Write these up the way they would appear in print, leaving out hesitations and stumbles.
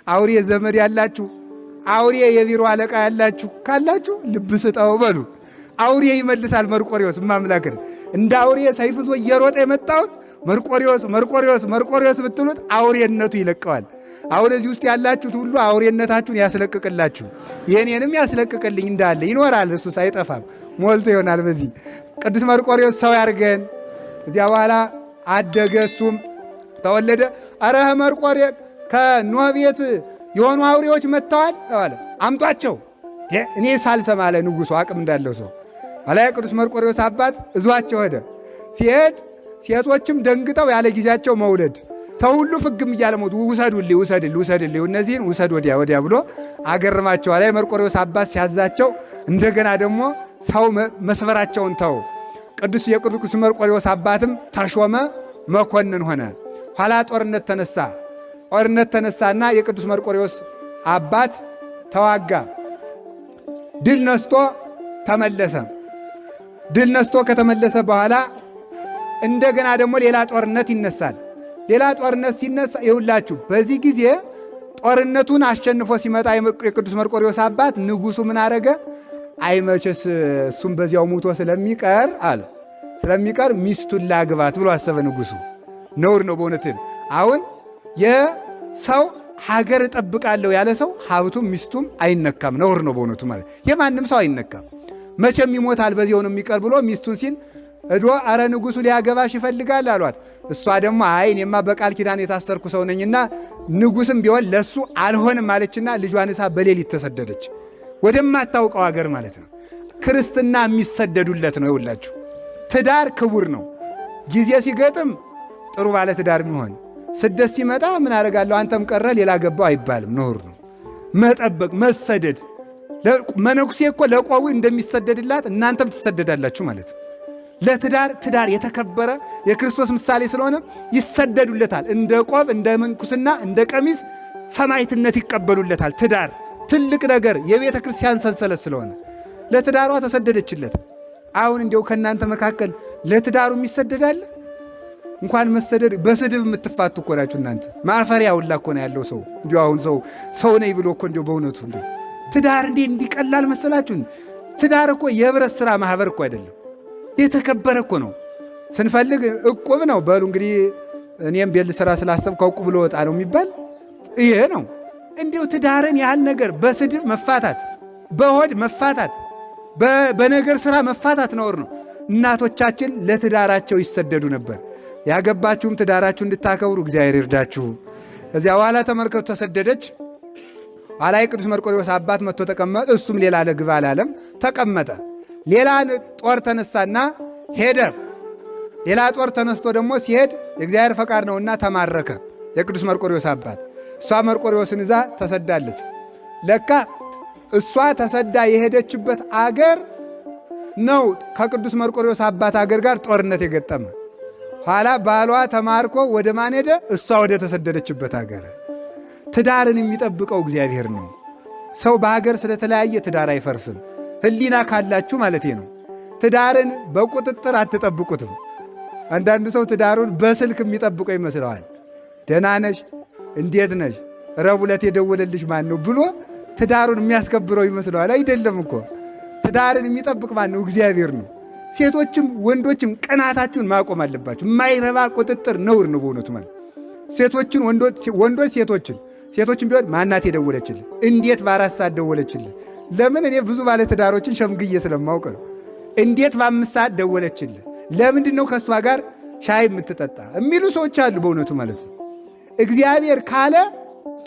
አውሬ ዘመድ ያላችሁ፣ አውሬ የቢሮ አለቃ ያላችሁ ካላችሁ ልብ ስጠው በሉ። አውሬ ይመልሳል መርቆሪዎስ ማምላክን እንደ አውሬ ሰይፍ ይዞ እየሮጠ የመጣውን መርቆሪዎስ መርቆሪዎስ መርቆሪዎስ ብትሉት አውሬነቱ ይለቀዋል። አሁን እዚህ ውስጥ ያላችሁት ሁሉ አውሬነታችሁን ያስለቅቅላችሁ፣ የኔንም ያስለቅቅልኝ። እንዳለ ይኖራል፣ እሱስ አይጠፋም፣ ሞልቶ ይሆናል። በዚህ ቅዱስ መርቆሪዎስ ሰው ያርገን። እዚያ በኋላ አደገ፣ እሱም ተወለደ። አረህ መርቆሬ ከኖህ ቤት የሆኑ አውሬዎች መጥተዋል አለ። አምጧቸው እኔ ሳልሰማ አለ ንጉሱ፣ አቅም እንዳለው ሰው። ኋላ የቅዱስ መርቆሬዎስ አባት እዟቸው ሄደ። ሲሄድ ሴቶችም ደንግጠው ያለ ጊዜያቸው መውለድ፣ ሰው ሁሉ ፍግም እያለ ሞት፣ ውሰዱልኝ፣ ውሰድልኝ፣ ውሰድልኝ፣ እነዚህን ውሰድ ወዲያ ወዲያ ብሎ አገርማቸው። ላይ መርቆሬዎስ አባት ሲያዛቸው እንደገና ደግሞ ሰው መስፈራቸውን ተው። የቅዱስ መርቆሬዎስ አባትም ተሾመ፣ መኮንን ሆነ። ኋላ ጦርነት ተነሳ። ጦርነት ተነሳና የቅዱስ መርቆሬዎስ አባት ተዋጋ። ድል ነስቶ ተመለሰ። ድል ነስቶ ከተመለሰ በኋላ እንደገና ደግሞ ሌላ ጦርነት ይነሳል። ሌላ ጦርነት ሲነሳ ይውላችሁ፣ በዚህ ጊዜ ጦርነቱን አሸንፎ ሲመጣ የቅዱስ መርቆሬዎስ አባት ንጉሱ ምን አረገ? አይ መቼስ እሱም በዚያው ሙቶ ስለሚቀር አለ ስለሚቀር ሚስቱን ላግባት ብሎ አሰበ ንጉሱ። ነውር ነው በእውነትን። አሁን የሰው ሀገር እጠብቃለሁ ያለ ሰው ሀብቱም ሚስቱም አይነካም። ነውር ነው በእውነቱ ማለት የማንም ሰው አይነካም። መቼም ይሞታል በዚያው ነው የሚቀር ብሎ ሚስቱን ሲል እዶ አረ ንጉሱ ሊያገባሽ ይፈልጋል አሏት። እሷ ደግሞ አይ እኔማ በቃል ኪዳን የታሰርኩ ሰው ነኝና ንጉስም ቢሆን ለሱ አልሆንም አለችና ልጇን እሳ በሌሊት ተሰደደች፣ ወደማታውቀው ሀገር ማለት ነው። ክርስትና የሚሰደዱለት ነው። ይውላችሁ ትዳር ክቡር ነው። ጊዜ ሲገጥም ጥሩ ባለ ትዳር የሚሆን፣ ስደት ሲመጣ ምን አደርጋለሁ አንተም ቀረ ሌላ ገባው አይባልም። ነውር ነው። መጠበቅ መሰደድ። መነኩሴ እኮ ለቆቡ እንደሚሰደድላት እናንተም ትሰደዳላችሁ ማለት ነው። ለትዳር ትዳር የተከበረ የክርስቶስ ምሳሌ ስለሆነ ይሰደዱለታል። እንደ ቆብ፣ እንደ ምንኩስና፣ እንደ ቀሚስ ሰማዕትነት ይቀበሉለታል። ትዳር ትልቅ ነገር የቤተ ክርስቲያን ሰንሰለት ስለሆነ ለትዳሯ ተሰደደችለት። አሁን እንዲያው ከእናንተ መካከል ለትዳሩ የሚሰደዳለ? እንኳን መሰደድ በስድብ የምትፋቱ እኮ ናችሁ እናንተ። ማፈሪያ ሁላ እኮ ነው ያለው ሰው። እንዲሁ አሁን ሰው ሰው ነኝ ብሎ እኮ እንዲሁ በእውነቱ እንዲሁ ትዳር እንዴ እንዲቀላል መሰላችሁ? ትዳር እኮ የህብረት ስራ ማህበር እኮ አይደለም፣ የተከበረ እኮ ነው። ስንፈልግ እቁብ ነው በሉ እንግዲህ እኔም ቤት ልሰራ ስላሰብኩ ከእቁብ ልወጣ ነው የሚባል ይሄ ነው። እንዲሁ ትዳርን ያህል ነገር በስድብ መፋታት፣ በሆድ መፋታት፣ በነገር ስራ መፋታት ነውር ነው። እናቶቻችን ለትዳራቸው ይሰደዱ ነበር። ያገባችሁም ትዳራችሁ እንድታከብሩ እግዚአብሔር ይርዳችሁ። ከዚያ በኋላ ተመልከቱ፣ ተሰደደች። ኋላ የቅዱስ መርቆሬዎስ አባት መጥቶ ተቀመጠ። እሱም ሌላ ለግባ አላለም፣ ተቀመጠ። ሌላ ጦር ተነሳና ሄደ። ሌላ ጦር ተነስቶ ደግሞ ሲሄድ የእግዚአብሔር ፈቃድ ነውና ተማረከ። የቅዱስ መርቆሬዎስ አባት እሷ መርቆሬዎስን ይዛ ተሰዳለች። ለካ እሷ ተሰዳ የሄደችበት አገር ነው ከቅዱስ መርቆሬዎስ አባት አገር ጋር ጦርነት የገጠመ። ኋላ ባሏ ተማርኮ ወደ ማን ሄደ? እሷ ወደ ተሰደደችበት አገር። ትዳርን የሚጠብቀው እግዚአብሔር ነው። ሰው በሀገር ስለተለያየ ትዳር አይፈርስም። ሕሊና ካላችሁ ማለት ነው። ትዳርን በቁጥጥር አትጠብቁትም። አንዳንዱ ሰው ትዳሩን በስልክ የሚጠብቀው ይመስለዋል። ደህና ነሽ፣ እንዴት ነሽ፣ ረቡዕ ዕለት የደወለልሽ ማን ነው ብሎ ትዳሩን የሚያስከብረው ይመስለዋል። አይደለም እኮ ትዳርን የሚጠብቅ ማን ነው? እግዚአብሔር ነው። ሴቶችም ወንዶችም ቅናታችሁን ማቆም አለባችሁ። የማይረባ ቁጥጥር ነውር ነው በእውነቱ ማለት ሴቶችን ወንዶች ሴቶችን ሴቶችን ቢሆን ማናት የደወለችልን? እንዴት በ4 ሰዓት ደወለችልን? ለምን እኔ ብዙ ባለትዳሮችን ሸምግዬ ስለማውቅ ነው። እንዴት በ5 ሰዓት ደወለችልን? ለምንድን ነው ከእሷ ጋር ሻይ የምትጠጣ የሚሉ ሰዎች አሉ። በእውነቱ ማለት ነው። እግዚአብሔር ካለ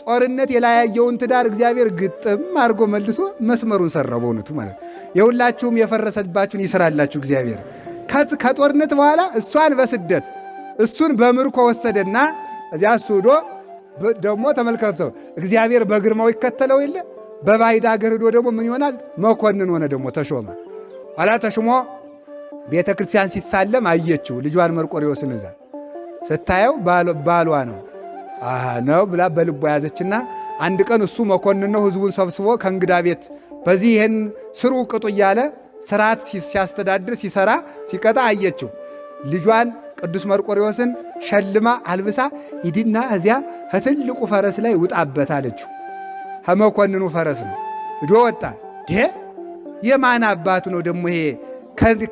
ጦርነት የላያየውን ትዳር እግዚአብሔር ግጥም አድርጎ መልሶ መስመሩን ሰራው። በእውነቱ ማለት የሁላችሁም የፈረሰባችሁን ይስራላችሁ እግዚአብሔር። ከጦርነት በኋላ እሷን በስደት እሱን በምርኮ ወሰደና እዚያ እሱ ሄዶ ደግሞ ተመልከቱ፣ እግዚአብሔር በግርማው ይከተለው የለ በባዕድ አገር ሄዶ ደግሞ ምን ይሆናል? መኮንን ሆነ፣ ደግሞ ተሾመ። ኋላ ተሾሞ ቤተ ክርስቲያን ሲሳለም አየችው ልጇን መርቆሬዎስን። እዛ ስታየው ባሏ ነው ነው ብላ በልቧ ያዘችና አንድ ቀን እሱ መኮንን ነው፣ ህዝቡን ሰብስቦ ከእንግዳ ቤት በዚህ ይህን ስሩ ቅጡ እያለ ስርዓት ሲያስተዳድር ሲሰራ ሲቀጣ አየችው ልጇን። ቅዱስ መርቆሬዎስን ሸልማ አልብሳ ሂድና እዚያ ከትልቁ ፈረስ ላይ ውጣበት አለችው። ከመኮንኑ ፈረስ ነው እዶ ወጣ። የማን አባቱ ነው ደግሞ ይሄ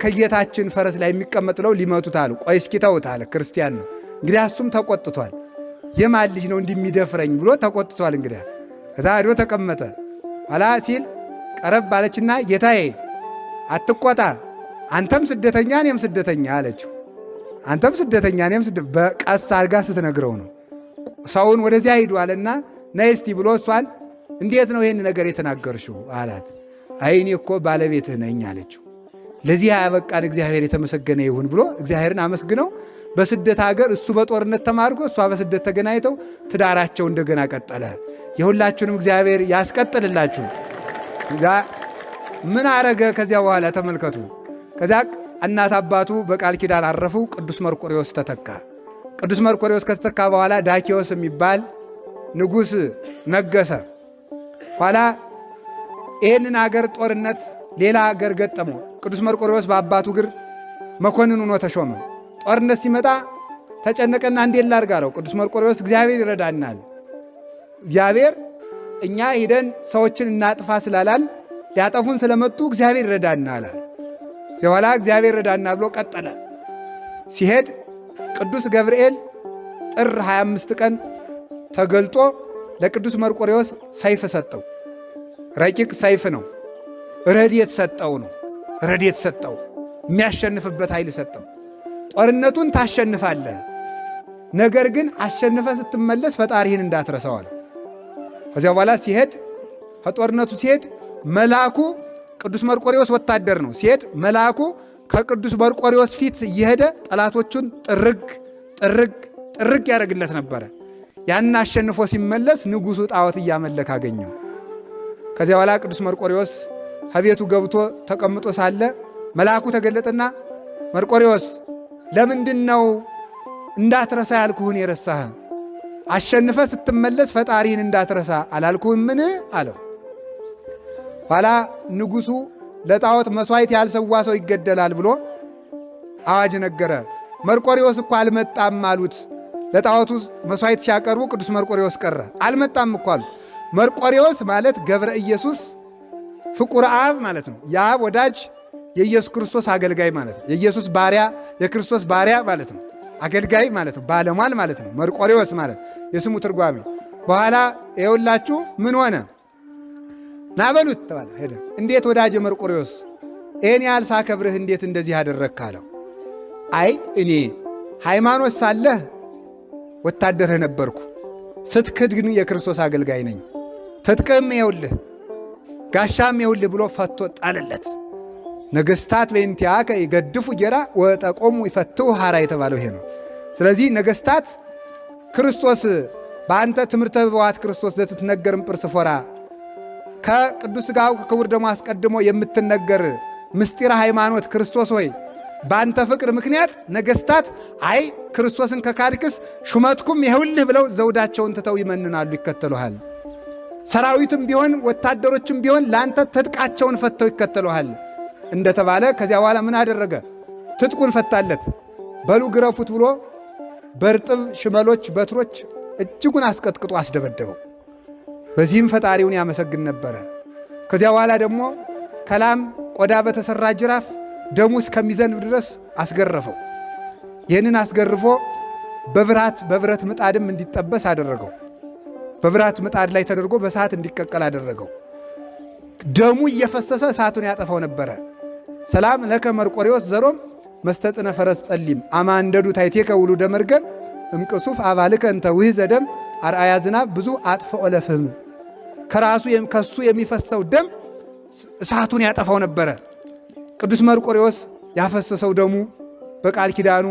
ከጌታችን ፈረስ ላይ የሚቀመጥ ብለው ሊመቱት አሉ። ቆይ እስኪ ተውት አለ። ክርስቲያን ነው እንግዲህ፣ እሱም ተቆጥቷል። የማን ልጅ ነው እንዲሚደፍረኝ ብሎ ተቆጥቷል። እንግዲህ ከዛ ሄዶ ተቀመጠ። ኋላ ሲል ቀረብ ባለችና ጌታዬ አትቆጣ፣ አንተም ስደተኛ እኔም ስደተኛ አለችው። አንተም ስደተኛ እኔም በቀስ አድርጋ ስትነግረው ነው ሰውን ወደዚያ ሂዱ አለና ነይ እስቲ ብሎ እሷን እንዴት ነው ይህን ነገር የተናገርሽው አላት። አይ እኔ እኮ ባለቤትህ ነኝ አለችው። ለዚህ ያበቃን እግዚአብሔር የተመሰገነ ይሁን ብሎ እግዚአብሔርን አመስግነው በስደት ሀገር እሱ በጦርነት ተማርኮ እሷ በስደት ተገናኝተው ትዳራቸው እንደገና ቀጠለ። የሁላችሁንም እግዚአብሔር ያስቀጥልላችሁ። ምን አረገ? ከዚያ በኋላ ተመልከቱ። ከዚያ እናት አባቱ በቃል ኪዳን አረፉ። ቅዱስ መርቆሬዎስ ተተካ። ቅዱስ መርቆሬዎስ ከተተካ በኋላ ዳኪዎስ የሚባል ንጉሥ ነገሰ። ኋላ ይህንን አገር ጦርነት ሌላ አገር ገጠመው። ቅዱስ መርቆሬዎስ በአባቱ እግር መኮንን ሆኖ ተሾመ። ጦርነት ሲመጣ ተጨነቀና እንዴት ላድርግ አለው። ቅዱስ መርቆሬዎስ እግዚአብሔር ይረዳናል፣ እግዚአብሔር እኛ ሂደን ሰዎችን እናጥፋ ስላላል ሊያጠፉን ስለመጡ እግዚአብሔር ይረዳናል አለ። ኋላ እግዚአብሔር ይረዳና ብሎ ቀጠለ። ሲሄድ ቅዱስ ገብርኤል ጥር 25 ቀን ተገልጦ ለቅዱስ መርቆሬዎስ ሰይፍ ሰጠው። ረቂቅ ሰይፍ ነው። ረድኤት ሰጠው ነው። ረድኤት ሰጠው፣ የሚያሸንፍበት ኃይል ሰጠው። ጦርነቱን ታሸንፋለህ፣ ነገር ግን አሸንፈ ስትመለስ ፈጣሪህን እንዳትረሳው አለ። ከዚያ በኋላ ሲሄድ ከጦርነቱ ሲሄድ መልአኩ ቅዱስ መርቆሬዎስ ወታደር ነው። ሲሄድ መልአኩ ከቅዱስ መርቆሬዎስ ፊት እየሄደ ጠላቶቹን ጥርግ ጥርግ ጥርግ ያደርግለት ነበረ። ያን አሸንፎ ሲመለስ ንጉሡ ጣዖት እያመለክ አገኘው። ከዚያ በኋላ ቅዱስ መርቆሬዎስ ከቤቱ ገብቶ ተቀምጦ ሳለ መልአኩ ተገለጠና መርቆሬዎስ ለምንድን ነው እንዳትረሳ ያልኩህን የረሳህ? አሸንፈ ስትመለስ ፈጣሪህን እንዳትረሳ አላልኩህምን? አለው። ኋላ ንጉሡ ለጣዖት መሥዋዕት ያልሰዋ ሰው ይገደላል ብሎ አዋጅ ነገረ። መርቆሬዎስ እኮ አልመጣም አሉት። ለጣዖቱ መሥዋዕት ሲያቀርቡ ቅዱስ መርቆሬዎስ ቀረ። አልመጣም እኮ አሉት። መርቆሬዎስ ማለት ገብረ ኢየሱስ ፍቁር አብ ማለት ነው። የአብ ወዳጅ የኢየሱስ ክርስቶስ አገልጋይ ማለት ነው። የኢየሱስ ባሪያ የክርስቶስ ባሪያ ማለት ነው። አገልጋይ ማለት ነው። ባለሟል ማለት ነው። መርቆሬዎስ ማለት የስሙ ትርጓሜ። በኋላ ይኸውላችሁ ምን ሆነ? ናበሉት ተባለ። ሄደ። እንዴት ወዳጄ መርቆሬዎስ ይህን ያህል ሳከብርህ እንዴት እንደዚህ አደረግክ አለው። አይ እኔ ሃይማኖት ሳለህ ወታደርህ ነበርኩ፣ ስትክድ ግን የክርስቶስ አገልጋይ ነኝ። ትጥቅም ይኸውልህ ጋሻም ይኸውልህ ብሎ ፈቶ ጣለለት። ነገስታት በእንቲአከ ይገድፉ ጌራ ወጠቆሙ ይፈትው ሐራ የተባለው ይሄ ነው። ስለዚህ ነገስታት ክርስቶስ በአንተ ትምህርተ ህቡዓት ክርስቶስ ዘትትነገርም ጵርስፎራ ከቅዱስ ሥጋው ከክቡር ደሙ አስቀድሞ የምትነገር ምስጢረ ሃይማኖት ክርስቶስ ሆይ በአንተ ፍቅር ምክንያት ነገስታት አይ ክርስቶስን ከካድክስ ሹመትኩም ይኸውልህ ብለው ዘውዳቸውን ትተው ይመንናሉ፣ ይከተሉሃል። ሰራዊትም ቢሆን ወታደሮችም ቢሆን ለአንተ ትጥቃቸውን ፈተው ይከተሉሃል እንደተባለ ከዚያ በኋላ ምን አደረገ? ትጥቁን ፈታለት። በሉ ግረፉት ብሎ በእርጥብ ሽመሎች፣ በትሮች እጅጉን አስቀጥቅጦ አስደበደበው። በዚህም ፈጣሪውን ያመሰግን ነበረ። ከዚያ በኋላ ደግሞ ከላም ቆዳ በተሰራ ጅራፍ ደሙ እስከሚዘንብ ድረስ አስገረፈው። ይህንን አስገርፎ በብረት ምጣድም እንዲጠበስ አደረገው። በብረት ምጣድ ላይ ተደርጎ በእሳት እንዲቀቀል አደረገው። ደሙ እየፈሰሰ እሳቱን ያጠፋው ነበረ። ሰላም ለከ መርቆሬዎስ ዘሮም መስተጽነ ፈረስ ጸሊም አማንደዱ ታይቴከ ውሉደ መርገም እምቅሱፍ አባልከ እንተ ውህዘ ደም አርአያ ዝናብ ብዙ አጥፈ ኦለፍህም ከራሱ ከሱ የሚፈሰው ደም እሳቱን ያጠፋው ነበረ። ቅዱስ መርቆሬዎስ ያፈሰሰው ደሙ በቃል ኪዳኑ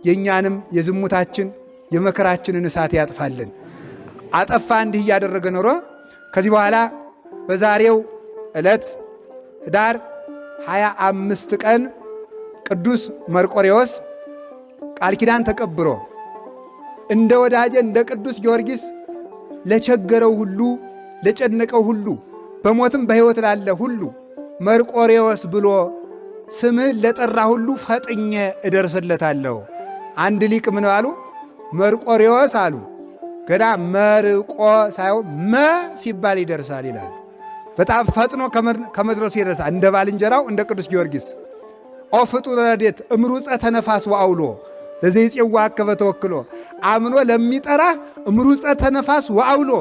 የእኛንም የዝሙታችን የመከራችንን እሳት ያጥፋልን። አጠፋ እንዲህ እያደረገ ኖሮ ከዚህ በኋላ በዛሬው ዕለት ህዳር 25 ቀን ቅዱስ መርቆሬዎስ ቃል ኪዳን ተቀብሮ እንደ ወዳጀ እንደ ቅዱስ ጊዮርጊስ ለቸገረው ሁሉ ለጨነቀው ሁሉ በሞትም በሕይወት ላለ ሁሉ መርቆሬዎስ ብሎ ስምህን ለጠራ ሁሉ ፈጥኜ እደርስለታለሁ። አንድ ሊቅ ምን አሉ? መርቆሬዎስ አሉ። ገና መርቆ ሳይሆን መ ሲባል ይደርሳል ይላል። በጣም ፈጥኖ ከመድረሱ ይደርሳል። እንደ ባልንጀራው እንደ ቅዱስ ጊዮርጊስ ኦ ፍጡነ ረድኤት እምሩፀተ ነፋስ ወአውሎ ለዘይጼውዐከ በተወክሎ፣ አምኖ ለሚጠራህ እምሩፀተ ነፋስ ወአውሎ፣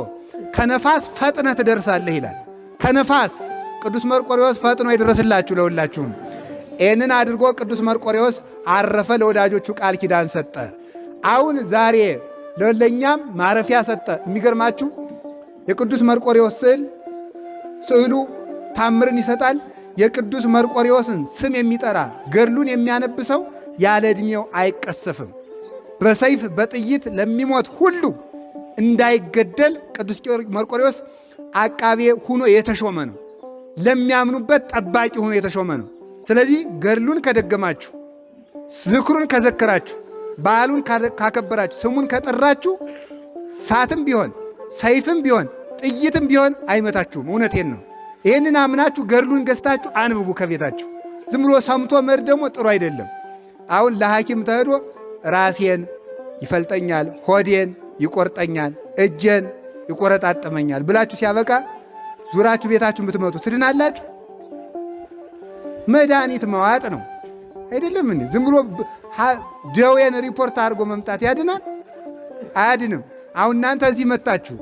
ከነፋስ ፈጥነ ትደርሳለህ ይላል። ከነፋስ ቅዱስ መርቆሬዎስ ፈጥኖ ይድረስላችሁ ለሁላችሁም። ይህንን አድርጎ ቅዱስ መርቆሬዎስ አረፈ። ለወዳጆቹ ቃል ኪዳን ሰጠ። አሁን ዛሬ ለኛም ማረፊያ ሰጠ። የሚገርማችሁ የቅዱስ መርቆሬዎስ ስዕል ስዕሉ ታምርን ይሰጣል። የቅዱስ መርቆሬዎስን ስም የሚጠራ ገድሉን የሚያነብሰው ያለ ዕድሜው አይቀሰፍም። በሰይፍ በጥይት ለሚሞት ሁሉ እንዳይገደል ቅዱስ መርቆሬዎስ አቃቤ ሁኖ የተሾመ ነው። ለሚያምኑበት ጠባቂ ሁኖ የተሾመ ነው። ስለዚህ ገድሉን ከደገማችሁ፣ ዝክሩን ከዘከራችሁ፣ በዓሉን ካከበራችሁ፣ ስሙን ከጠራችሁ ሳትም ቢሆን ሰይፍም ቢሆን ጥይትም ቢሆን አይመታችሁም። እውነቴን ነው። ይህንን አምናችሁ ገድሉን ገዝታችሁ አንብቡ ከቤታችሁ። ዝም ብሎ ሰምቶ መሄድ ደግሞ ጥሩ አይደለም። አሁን ለሐኪም ተሄዶ ራሴን ይፈልጠኛል፣ ሆዴን ይቆርጠኛል፣ እጄን ይቆረጣጥመኛል ብላችሁ ሲያበቃ ዙራችሁ ቤታችሁ ብትመጡ ትድናላችሁ? መድኃኒት መዋጥ ነው አይደለም እንዴ? ዝም ብሎ ደዌን ሪፖርት አድርጎ መምጣት ያድናል? አያድንም። አሁን እናንተ እዚህ መጣችሁ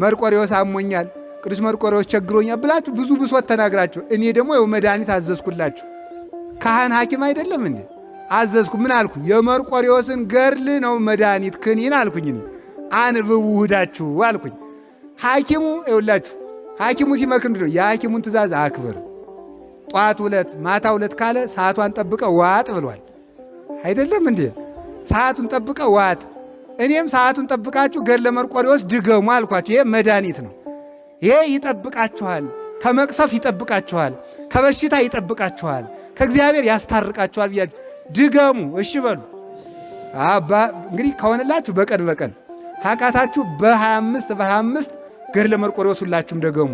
መርቆሬዎስ አሞኛል፣ ቅዱስ መርቆሬዎስ ቸግሮኛል ብላችሁ ብዙ ብሶት ተናግራችሁ፣ እኔ ደግሞ ይኸው መድኃኒት አዘዝኩላችሁ። ካህን ሐኪም አይደለም እንዴ? አዘዝኩ። ምን አልኩ? የመርቆሬዎስን ገድል ነው መድኃኒት ክኒን አልኩኝ። እኔ አንብቡ ውህዳችሁ አልኩኝ። ሐኪሙ ይኸውላችሁ፣ ሐኪሙ ሲመክር ምንድን ነው? የሐኪሙን ትእዛዝ አክብር። ጧት ሁለት ማታ ሁለት ካለ ሰዓቷን ጠብቀ ዋጥ ብሏል። አይደለም እንዴ? ሰዓቱን ጠብቀ ዋጥ። እኔም ሰዓቱን ጠብቃችሁ ገድለ መርቆሬዎስ ድገሙ አልኳችሁ። ይሄ መድኃኒት ነው። ይሄ ይጠብቃችኋል፣ ከመቅሰፍ ይጠብቃችኋል፣ ከበሽታ ይጠብቃችኋል፣ ከእግዚአብሔር ያስታርቃችኋል ብያችሁ ድገሙ። እሺ በሉ። እንግዲህ ከሆነላችሁ በቀን በቀን ሀቃታችሁ በ25 በ25 ገድለ መርቆሬዎስ ሁላችሁም ደገሙ።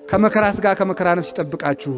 ከመከራ ሥጋ ከመከራ ነፍስ ይጠብቃችሁ።